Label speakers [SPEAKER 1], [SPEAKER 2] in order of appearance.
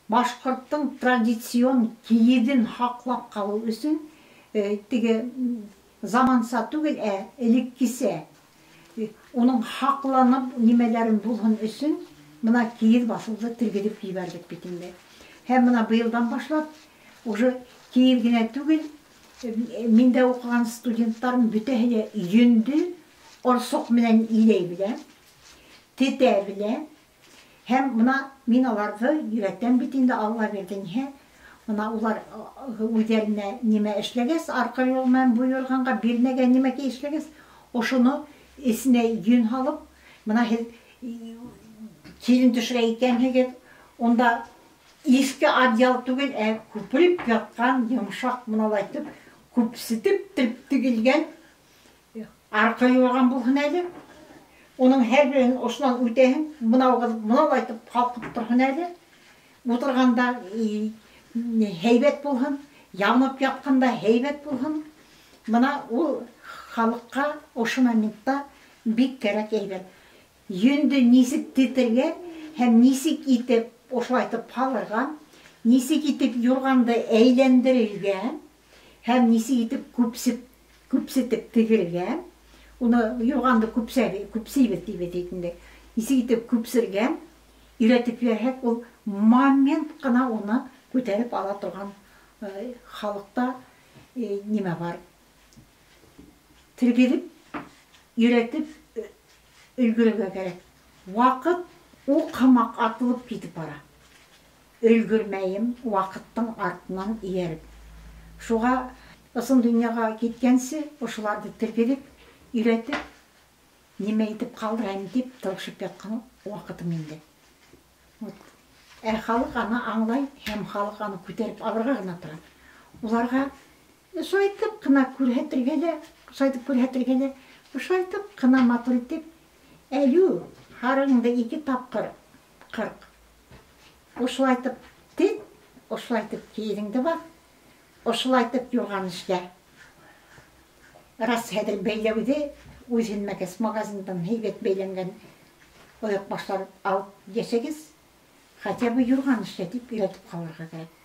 [SPEAKER 1] Башҡорттоң традицион кейеҙен һаҡлап ҡалыу өсөн теге заманса түгел, ә элеккесә уның һаҡланып нимәләрен булһын өсөн бына кейеҙ баҫыуҙы тергеҙеп ебәрҙек бит инде. Һәм бына быйылдан башлап уже кейеҙ генә түгел, миндә уҡыған студенттарым бөтәһе лә йөндө орсоҡ менән иләй белә, тетә белә. Һәм бына мин аларҙы өйрәтәм бит инде, Алла бирҙе ниһә. Бына улар үҙҙәренә нимә эшләгәс, арҡа юл менән буй юрғанға бирнәгә нимәкәй эшләгәс, ошоно эсенә йөн һалып, бына һеҙ килен төшөрә икәнһегеҙ, унда иҫке одеял түгел, ә күпереп ятҡан йомшаҡ мыналайтып, күпсетеп тегелгән арҡа юрған булһын әле. Уның һәр береһен ошонан үтәһең, бынауығыҙ мыналайтып ҡалҡып торһон әле. Ултырғанда һәйбәт булһын, янып ятҡанда һәйбәт булһын. Бына ул халыҡҡа ошо моментта бик кәрәк әйбер. Йөндө нисек тетергә һәм нисек итеп ошолайтып һалырға, нисек итеп юрғанды әйләндерергә һәм нисек итеп күпсетеп тегергә. Уны юрғанды күпсейбеҙ тибеҙ инде. Нисек итеп күпсергә өйрәтеп бирһәк, ул момент ҡына уны күтәреп ала торған халыҡта нимә бар. Тергеҙеп, өйрәтеп өлгөрөргә кәрәк. Ваҡыт уҡ һымаҡ атылып китеп бара. Өлгөрмәйем ваҡыттың артынан эйәреп. Шуға ысын донъяға киткәнсе ошоларҙы тергеҙеп, өйрәтеп, нимә итеп ҡалдырайым тип тырышып ятҡан ваҡытым инде. Вот. Ә халыҡ аны аңлай һәм халыҡ аны күтәреп алырға ғына тора. Уларға шулайтып ҡына күрһәтергә лә, шулайтып күрһәтергә лә, шулайтып ҡына матур итеп, әлю, һарыңды 2 тапҡыр ҡырҡ. Ошолайтып тет, ошолайтып кейҙеңде баҫ, ошолайтып юрған эшлә. Рас хәҙер бәйләүҙе үҙһенмәгәс магазиндан һәйбәт бәйләнгән ойоҡбаштар алып йәшәгәс, хотя бы юрған эшлә тип өйрәтеп ҡалырға кәрәк.